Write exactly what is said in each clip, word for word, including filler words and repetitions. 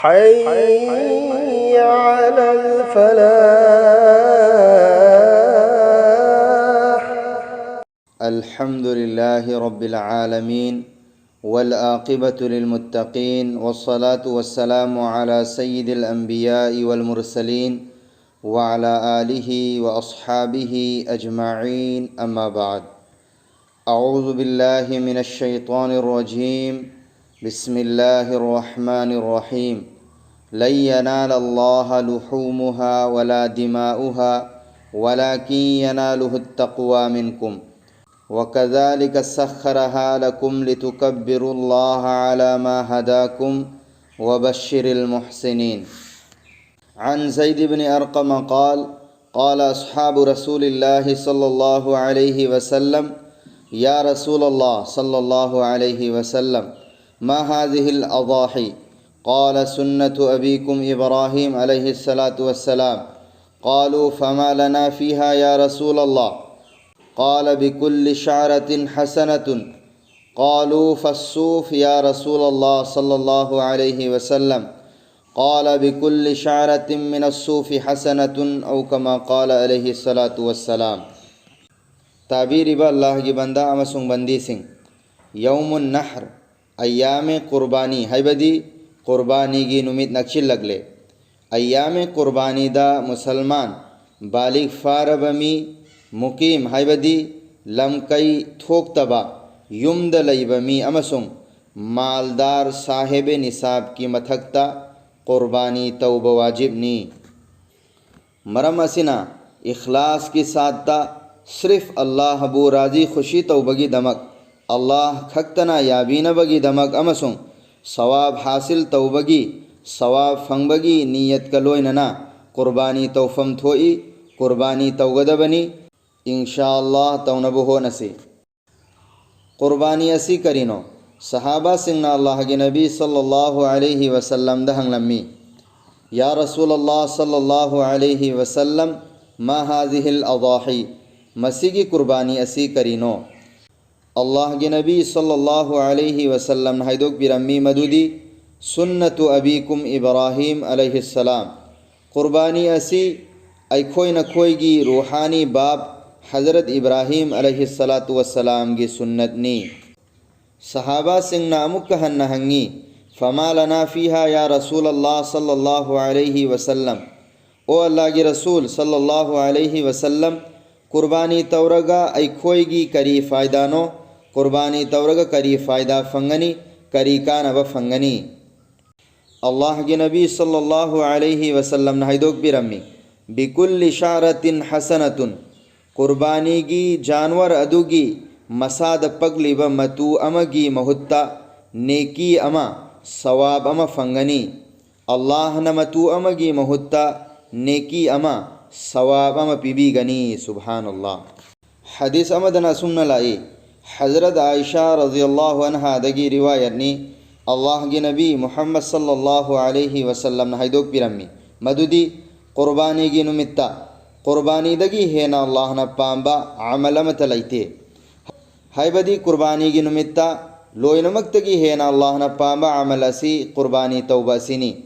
حي على الفلاح. الحمد لله رب العالمين، والعاقبة للمتقين، والصلاة والسلام على سيد الأنبياء والمرسلين، وعلى آله وأصحابه أجمعين، أما بعد. أعوذ بالله من الشيطان الرجيم. بسم الله الرحمن الرحيم. لن ينال الله لحومها ولا دماؤها، ولكن يناله التقوى منكم. وكذلك سخرها لكم لتكبروا الله على ما هداكم، وبشر المحسنين. عن زيد بن أرقم قال: قال أصحاب رسول الله صلى الله عليه وسلم: يا رسول الله صلى الله عليه وسلم، ما هذه الأضاحي؟ قال: سنة أبيكم إبراهيم عليه الصلاة والسلام. قالوا: فما لنا فيها يا رسول الله؟ قال: بكل شعرة حسنة. قالوا: فالصوف يا رسول الله صلى الله عليه وسلم؟ قال: بكل شعرة من الصوف حسنة، أو كما قال عليه الصلاة والسلام. ꯇꯥꯕꯤꯔꯤꯕ ꯑꯜꯂꯥꯍꯒꯤ ꯕꯟꯗꯥ ꯑꯃꯁꯨꯡ ꯕꯟꯗꯤꯁꯤꯡ, ꯌꯧꯃꯨꯟ ꯅꯍꯔ, ꯑꯌꯥꯃꯦ ꯀꯨꯔꯕꯥꯅꯤ ꯍꯥꯏꯕꯗꯤ ꯀꯨꯔꯕꯥꯅꯤꯒꯤ ꯅꯨꯃꯤꯠ ꯅꯛꯁꯤꯜꯂꯛꯂꯦ꯫ ꯑꯌꯥꯃꯦ ꯀꯨꯔꯕꯥꯅꯤꯗ ꯃꯨꯁꯜꯃꯥꯟ, ꯕꯥꯂꯤꯒ ꯐꯥꯔꯕ ꯃꯤ, ꯃꯨꯀꯤꯝ ꯍꯥꯏꯕꯗꯤ ꯂꯝꯀꯩ ꯊꯣꯛꯇꯕ, ꯌꯨꯝꯗ ꯂꯩꯕ ꯃꯤ ꯑꯃꯁꯨꯡ ꯃꯥꯜꯗꯥꯔ, ꯁꯥꯍꯦꯕꯦ ꯅꯤꯁꯥꯕꯀꯤ ꯃꯊꯛꯇ ꯀꯨꯔꯕꯥꯅꯤ ꯇꯧꯕ ꯋꯥꯖꯤꯕꯅꯤ꯫ ꯃꯔꯝ ꯑꯁꯤꯅ ꯏꯈꯂꯥꯁꯀꯤ ꯁꯥꯠꯇ ꯁ꯭ꯔꯤꯐ ꯑꯜꯂꯥꯍꯕꯨ ꯔꯥꯖꯤ ꯈꯨꯁꯤ ꯇꯧꯕꯒꯤꯗꯃꯛ, ꯑꯜꯂꯥꯍ ꯈꯛꯇꯅ ꯌꯥꯕꯤꯅꯕꯒꯤꯗꯃꯛ ꯑꯃꯁꯨꯡ ꯁꯋꯥꯕ ꯍꯥꯁꯤꯜ ꯇꯧꯕꯒꯤ, ꯁꯋꯥꯕ ꯐꯪꯕꯒꯤ ꯅꯤꯌꯠꯀ ꯂꯣꯏꯅꯅ ꯀꯨꯔꯕꯥꯅꯤ ꯇꯧꯐꯝ ꯊꯣꯛꯏ꯫ ꯀꯨꯔꯕꯥꯅꯤ ꯇꯧꯒꯗꯕꯅꯤ꯫ ꯏꯟꯁꯥ ꯑꯜꯂꯥꯍ ꯇꯧꯅꯕ ꯍꯣꯠꯅꯁꯤ꯫ ꯀꯨꯔꯕꯥꯅꯤ ꯑꯁꯤ ꯀꯔꯤꯅꯣ? ꯁꯍꯥꯕꯥꯁꯤꯡꯅ ꯑꯜꯂꯥꯍꯒꯤ ꯅꯕꯤ ꯁꯜꯂꯜꯂꯥꯍꯨ ꯑꯂꯩꯍꯤ ꯋꯁꯜꯂꯝꯗ ꯍꯪꯂꯝꯃꯤ, "ꯌꯥ ꯔꯁꯨꯂꯜꯂꯥꯍ ꯁꯜꯂꯜꯂꯥꯍꯨ ꯑꯂꯩꯍꯤ ꯋꯁꯜꯂꯝ, ꯃꯥ ꯍꯥꯖꯤꯍꯤꯜ ꯑꯗꯥꯍꯤ? ꯃꯁꯤꯒꯤ ꯀꯨꯔꯕꯥꯅꯤ ꯑꯁꯤ ꯀꯔꯤꯅꯣ?" ꯑꯜꯂꯥꯍꯒꯤ ꯅꯕꯤ ꯁꯜꯂꯜꯂꯥꯍꯨ ꯑꯂꯩꯍꯤ ꯋꯁꯜꯂꯝꯅ ꯍꯥꯏꯗꯣꯛꯄꯤꯔꯝꯃꯤ ꯃꯗꯨꯗꯤ, ꯁꯨꯟꯅꯇꯨ ꯑꯕꯤꯀꯨꯝ ꯏꯕ꯭ꯔꯥꯍꯤꯝ ꯑꯂꯩꯍꯤꯁꯁꯂꯥꯝ꯫ ꯀꯨꯔꯕꯥꯅꯤ ꯑꯁꯤ ꯑꯩꯈꯣꯏ ꯅꯈꯣꯏꯒꯤ ꯔꯨꯍꯥꯅꯤ ꯕꯥꯞ ꯍꯖꯔꯠ ꯏꯕ꯭ꯔꯥꯍꯤꯝ ꯑꯂꯩꯍꯤꯁꯁꯂꯥꯇꯨ ꯋꯁꯁꯂꯥꯝꯒꯤ ꯁꯨꯟꯅꯠꯅꯤ꯫ ꯁꯍꯥꯕꯥꯁꯤꯡꯅ ꯑꯃꯨꯛꯀ ꯍꯟꯅ ꯍꯪꯉꯤ, "ꯐꯃꯥ ꯂꯅꯥ ꯐꯤꯍꯥ ꯌꯥ ꯔꯁꯨꯂꯜꯂꯥꯍ ꯁꯜꯂꯜꯂꯥꯍꯨ ꯑꯂꯩꯍꯤ ꯋꯁꯜꯂꯝ?" ꯑꯣ ꯑꯜꯂꯥꯍꯒꯤ ꯔꯁꯨꯜ ꯁꯜꯂꯜꯂꯥꯍꯨ ꯑꯂꯩꯍꯤ ꯋꯁꯜꯂꯝ, ꯀꯨꯔꯕꯥꯅꯤ ꯇꯧꯔꯒ ꯑꯩꯈꯣꯏꯒꯤ ꯀꯔꯤ ꯐꯥꯏꯗꯥꯅꯣ? ꯀꯨꯔꯕꯥꯅꯤ ꯇꯧꯔꯒ ꯀꯔꯤ ꯐꯥꯏꯗꯥ ꯐꯪꯒꯅꯤ? ꯀꯔꯤ ꯀꯥꯟꯅꯕ ꯐꯪꯒꯅꯤ? ꯑꯜꯂꯥꯍꯒꯤ ꯅꯕꯤ ꯁꯜꯂꯜꯂꯥꯍꯨ ꯑꯂꯩꯍꯤ ꯋꯁꯜꯂꯝꯅ ꯍꯥꯏꯗꯣꯛꯄꯤꯔꯝꯃꯤ, "ꯕꯤꯀꯨꯜꯂꯤ ꯁꯥꯔꯥꯇꯤꯟ ꯍꯁꯅꯇꯨꯟ", ꯀꯨꯔꯕꯥꯅꯤꯒꯤ ꯖꯥꯟꯋꯔ ꯑꯗꯨꯒꯤ ꯃꯁꯥꯗ ꯄꯛꯂꯤꯕ ꯃꯇꯨ ꯑꯃꯒꯤ ꯃꯍꯨꯠꯇ ꯅꯦꯀꯤ ꯑꯃ, ꯁꯋꯥꯕ ꯑꯃ ꯐꯪꯒꯅꯤ꯫ ꯑꯜꯂꯥꯍꯅ ꯃꯇꯨ ꯑꯃꯒꯤ ꯃꯍꯨꯠꯇ ꯅꯦꯀꯤ ꯑꯃ, ꯁꯋꯥꯕ ꯑꯃ ꯄꯤꯕꯤꯒꯅꯤ꯫ ꯁꯨꯕꯍꯥꯅꯜꯂꯥꯍ꯫ ꯍꯗꯤꯁ ꯑꯃꯗꯅ ꯑꯁꯨꯝꯅ ꯂꯥꯛꯏ, ꯍꯖꯔꯠ ꯑꯥꯏꯁꯥ ꯔꯖꯤꯌꯜꯂꯥꯍꯨ ꯑꯟꯍꯥꯗꯒꯤ ꯔꯤꯋꯥꯌꯠꯅꯤ, ꯑꯜꯂꯥꯍꯒꯤ ꯅꯕꯤ ꯃꯨꯍꯝꯃꯗ ꯁꯜꯂꯜꯂꯥꯍꯨ ꯑꯂꯩꯍꯤ ꯋꯁꯜꯂꯝꯅ ꯍꯥꯏꯗꯣꯛꯄꯤꯔꯝꯃꯤ, ꯃꯗꯨꯗꯤ ꯀꯨꯔꯕꯥꯅꯤꯒꯤ ꯅꯨꯃꯤꯠꯇ ꯀꯨꯔꯕꯥꯅꯤꯗꯒꯤ ꯍꯦꯟꯅ ꯑꯜꯂꯥꯍꯅ ꯄꯥꯝꯕ ꯑꯃꯜ ꯑꯃꯠꯇ ꯂꯩꯇꯦ꯫ ꯍꯥꯏꯕꯗꯤ ꯀꯨꯔꯕꯥꯅꯤꯒꯤ ꯅꯨꯃꯤꯠꯇ ꯂꯣꯏꯅꯃꯛꯇꯒꯤ ꯍꯦꯟꯅ ꯑꯜꯂꯥꯍꯅ ꯄꯥꯝꯕ ꯑꯃꯜ ꯑꯁꯤ ꯀꯨꯔꯕꯥꯅꯤ ꯇꯧꯕ ꯑꯁꯤꯅꯤ꯫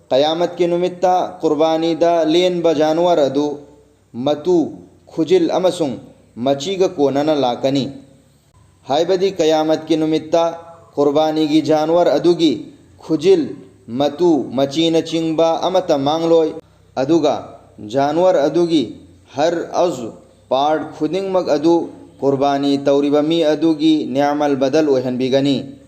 ꯀꯌꯥꯃꯠꯀꯤ ꯅꯨꯃꯤꯠꯇ ꯀꯨꯔꯕꯥꯅꯤꯗ ꯂꯦꯟꯕ ꯖꯥꯟꯋꯔ ꯑꯗꯨ ꯃꯇꯨ, ꯈꯨꯖꯤꯜ ꯑꯃꯁꯨꯡ ꯃꯆꯤꯒ ꯀꯣꯟꯅꯅ ꯂꯥꯛꯀꯅꯤ꯫ ꯍꯥꯏꯕꯗꯤ ꯀꯌꯥꯃꯠꯀꯤ ꯅꯨꯃꯤꯠꯇ ꯀꯨꯔꯕꯥꯅꯤꯒꯤ ꯖꯥꯟꯋꯔ ꯑꯗꯨꯒꯤ ꯈꯨꯖꯤꯜ, ꯃꯇꯨ, ꯃꯆꯤꯅꯆꯤꯡꯕ ꯑꯃꯠꯇ ꯃꯥꯡꯂꯣꯏ꯫ ꯑꯗꯨꯒ ꯖꯥꯟꯋꯔ ꯑꯗꯨꯒꯤ ꯍꯔ ꯑꯖ, ꯄꯥꯔꯠ ꯈꯨꯗꯤꯡꯃꯛ ꯑꯗꯨ ꯀꯨꯔꯕꯥꯅꯤ ꯇꯧꯔꯤꯕ ꯃꯤ ꯑꯗꯨꯒꯤ ꯅꯤꯌꯥꯃꯜ ꯕꯗꯜ ꯑꯣꯏꯍꯟꯕꯤꯒꯅꯤ꯫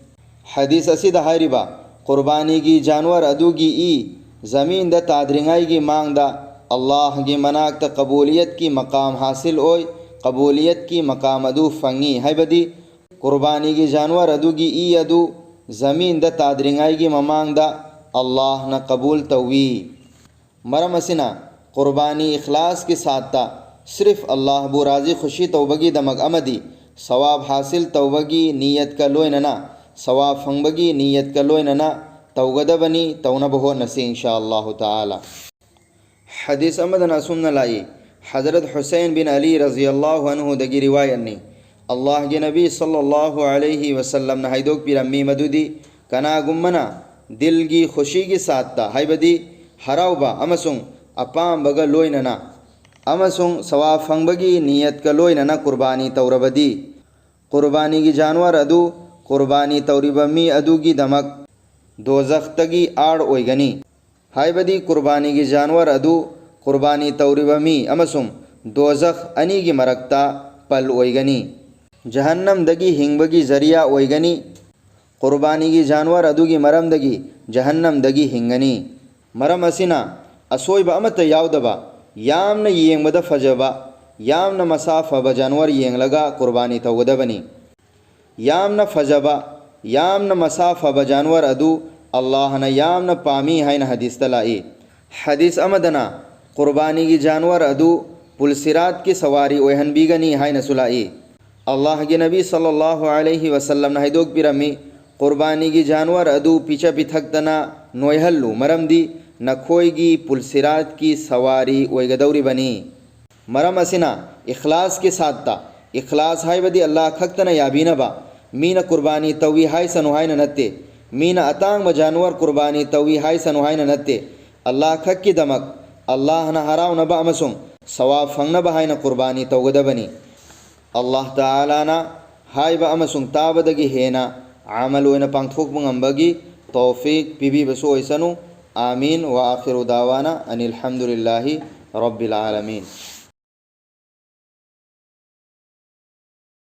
ꯍꯗꯤꯁ ꯑꯁꯤꯗ ꯍꯥꯏꯔꯤꯕ ꯀꯨꯔꯕꯥꯅꯤꯒꯤ ꯖꯥꯟꯋꯔ ꯑꯗꯨꯒꯤ ꯏ ꯖꯃꯤꯟꯗ ꯇꯥꯗ꯭ꯔꯤꯉꯩꯒꯤ ꯃꯥꯡꯗ ꯑꯜꯂꯥꯍꯒꯤ ꯃꯅꯥꯛꯇ ꯀꯕꯨꯂꯤꯌꯠꯀꯤ ꯃꯀꯥꯝ ꯍꯥꯁꯤꯜ ꯑꯣꯏ, ꯀꯕꯨꯂꯤꯌꯠꯀꯤ ꯃꯀꯥꯝ ꯑꯗꯨ ꯐꯪꯉꯤ, ꯍꯥꯏꯕꯗꯤ ꯀꯨꯔꯕꯥꯅꯤꯒꯤ ꯖꯥꯟꯋꯔ ꯑꯗꯨꯒꯤ ꯏ ꯑꯗꯨ ꯖꯃꯤꯟꯗ ꯇꯥꯗ꯭ꯔꯤꯉꯩꯒꯤ ꯃꯃꯥꯡꯗ ꯑꯜꯂꯥꯍꯅ ꯀꯕꯨꯜ ꯇꯧꯏ꯫ ꯃꯔꯝ ꯑꯁꯤꯅ ꯀꯨꯔꯕꯥꯅꯤ ꯏꯈꯂꯥꯁꯀꯤ ꯁꯥꯠꯇ ꯁ꯭ꯔꯤꯐ ꯑꯜꯂꯥꯍꯕꯨ ꯔꯥꯖꯤ ꯈꯨꯁꯤ ꯇꯧꯕꯒꯤꯗꯃꯛ ꯑꯃꯗꯤ ꯁꯋꯥꯕ ꯍꯥꯁꯤꯜ ꯇꯧꯕꯒꯤ ꯅꯤꯌꯠꯀ ꯂꯣꯏꯅꯅ, ꯁꯋꯥꯕ ꯐꯪꯕꯒꯤ ꯅꯤꯌꯠꯀ ꯂꯣꯏꯅꯅ ꯇꯧꯒꯗꯕꯅꯤ, ꯇꯧꯅꯕ ꯍꯣꯠꯅꯁꯤ ꯏꯟꯁꯥ ꯑꯜꯂꯥꯍꯨ ꯇꯥꯂꯥ꯫ ꯍꯗꯤꯁ ꯑꯃꯗꯅ ꯑꯁꯨꯝꯅ ꯂꯥꯛꯏ, ꯍꯖꯔꯠ ꯍꯨꯁꯩꯟ ꯕꯤꯟ ꯑꯂꯤ ꯔꯖꯤꯌꯜꯂꯥꯍꯨ ꯑꯟꯍꯨꯗꯒꯤ ꯔꯤꯋꯥꯌꯠꯅꯤ, ꯑꯜꯂꯥꯍꯒꯤ ꯅꯕꯤ ꯁꯜꯂꯜꯂꯥꯍꯨ ꯑꯂꯩꯍꯤ ꯋꯁꯜꯂꯝꯅ ꯍꯥꯏꯗꯣꯛꯄꯤꯔꯝꯃꯤ, ꯃꯗꯨꯗꯤ ꯀꯅꯥꯒꯨꯝꯕꯅ ꯗꯤꯜꯒꯤ ꯈꯨꯁꯤꯒꯤ ꯁꯥꯠꯇ, ꯍꯥꯏꯕꯗꯤ ꯍꯔꯥꯎꯕ ꯑꯃꯁꯨꯡ ꯑꯄꯥꯝꯕꯒ ꯂꯣꯏꯅꯅ ꯑꯃꯁꯨꯡ ꯁꯋꯥꯕ ꯐꯪꯕꯒꯤ ꯅꯤꯌꯠꯀ ꯂꯣꯏꯅꯅ ꯀꯨꯔꯕꯥꯅꯤ ꯇꯧꯔꯕꯗꯤ, ꯀꯨꯔꯕꯥꯅꯤꯒꯤ ꯖꯥꯟꯋꯔ ꯑꯗꯨ ꯀꯨꯔꯕꯥꯅꯤ ꯇꯧꯔꯤꯕ ꯃꯤ ꯑꯗꯨꯒꯤꯗꯃꯛ ꯗꯣꯖꯈꯇꯒꯤ ꯑꯥꯔ ꯑꯣꯏꯒꯅꯤ꯫ ꯍꯥꯏꯕꯗꯤ ꯀꯨꯔꯕꯥꯅꯤꯒꯤ ꯖꯥꯟꯋꯔ ꯑꯗꯨ ꯀꯨꯔꯕꯥꯅꯤ ꯇꯧꯔꯤꯕ ꯃꯤ ꯑꯃꯁꯨꯡ ꯗꯣꯖꯈ ꯑꯅꯤꯒꯤ ꯃꯔꯛꯇ ꯄꯜ ꯑꯣꯏꯒꯅꯤ꯫ ꯖꯍꯟꯅꯝꯗꯒꯤ ꯍꯤꯡꯕꯒꯤ ꯖꯔꯤꯌꯥ ꯑꯣꯏꯒꯅꯤ꯫ ꯀꯨꯔꯕꯥꯅꯤꯒꯤ ꯖꯥꯟꯋꯔ ꯑꯗꯨꯒꯤ ꯃꯔꯝꯗꯒꯤ ꯖꯍꯟꯅꯝꯗꯒꯤ ꯍꯤꯡꯒꯅꯤ꯫ ꯃꯔꯝ ꯑꯁꯤꯅ, ꯑꯁꯣꯏꯕ ꯑꯃꯠꯇ ꯌꯥꯎꯗꯕ, ꯌꯥꯝꯅ ꯌꯦꯡꯕꯗ ꯐꯖꯕ, ꯌꯥꯝꯅ ꯃꯁꯥ ꯐꯕ ꯖꯥꯟꯋꯔ ꯌꯦꯡꯂꯒ ꯀꯨꯔꯕꯥꯅꯤ ꯇꯧꯒꯗꯕꯅꯤ꯫ ꯌꯥꯝꯅ ꯐꯖꯕ, ꯌꯥꯝꯅ ꯃꯁꯥ ꯐꯕ ꯖꯥꯟꯋꯔ ꯑꯗꯨ ꯑꯜꯂꯥꯍꯅ ꯌꯥꯝꯅ ꯄꯥꯝꯃꯤ ꯍꯥꯏꯅ ꯍꯗꯤꯁꯇ ꯂꯥꯛꯏ꯫ ꯍꯗꯤꯁ ꯑꯃꯗꯅ, ꯀꯨꯔꯕꯥꯅꯤꯒꯤ ꯖꯥꯟꯋꯔ ꯑꯗꯨ ꯄꯨꯜꯁꯤꯔꯥꯠꯀꯤ ꯁꯋꯥꯔꯤ ꯑꯣꯏꯍꯟꯕꯤꯒꯅꯤ ꯍꯥꯏꯅꯁꯨ ꯂꯥꯛꯏ꯫ ꯑꯜꯂꯥꯍꯒꯤ ꯅꯕꯤ ꯁꯜꯂꯜꯂꯥꯍꯨ ꯑꯂꯩꯍꯤ ꯋꯁꯜꯂꯝꯅ ꯍꯥꯏꯗꯣꯛꯄꯤꯔꯝꯃꯤ, ꯀꯨꯔꯕꯥꯅꯤꯒꯤ ꯖꯥꯟꯋꯔ ꯑꯗꯨ ꯄꯤꯖ ꯄꯤꯊꯛꯇꯅ ꯅꯣꯏꯍꯜꯂꯨ, ꯃꯔꯝꯗꯤ ꯅꯈꯣꯏꯒꯤ ꯄꯨꯜꯁꯤꯔꯥꯠꯀꯤ ꯁꯋꯥꯔꯤ ꯑꯣꯏꯒꯗꯧꯔꯤꯕꯅꯤ꯫ ꯃꯔꯝ ꯑꯁꯤꯅ, ꯏꯈ꯭ꯂꯥꯁꯀꯤ ꯁꯥꯠꯇ, ꯏꯈ꯭ꯂꯥꯁ ꯍꯥꯏꯕꯗꯤ ꯑꯜꯂꯥꯍ ꯈꯛꯇꯅ ꯌꯥꯕꯤꯅꯕ, ꯃꯤꯅ ꯀꯨꯔꯕꯥꯅꯤ ꯇꯧꯏ ꯍꯥꯏꯁꯅꯨ ꯍꯥꯏꯅ ꯅꯠꯇꯦ, ꯃꯤꯅ ꯑꯇꯥꯡꯕ ꯖꯥꯟꯋꯔ ꯀꯨꯔꯕꯥꯅꯤ ꯇꯧꯏ ꯍꯥꯏꯁꯅꯨ ꯍꯥꯏꯅ ꯅꯠꯇꯦ, ꯑꯜꯂꯥꯍ ꯈꯛꯀꯤꯗꯃꯛ, ꯑꯜꯂꯥꯍꯅ ꯍꯔꯥꯎꯅꯕ ꯑꯃꯁꯨꯡ ꯁꯋꯥꯕ ꯐꯪꯅꯕ ꯍꯥꯏꯅ ꯀꯨꯔꯕꯥꯅꯤ ꯇꯧꯒꯗꯕꯅꯤ꯫ ꯑꯜꯂꯥꯍ ꯇꯥꯂꯥꯅ ꯍꯥꯏꯕ ꯑꯃꯁꯨꯡ ꯇꯥꯕꯗꯒꯤ ꯍꯦꯟꯅ ꯑꯃꯜ ꯑꯣꯏꯅ ꯄꯥꯡꯊꯣꯛꯄ ꯉꯝꯕꯒꯤ ꯇꯧꯐꯤꯛ ꯄꯤꯕꯤꯕꯁꯨ ꯑꯣꯏꯁꯅꯨ꯫ آمين. وآخر دعوانا أن الحمد لله رب العالمين.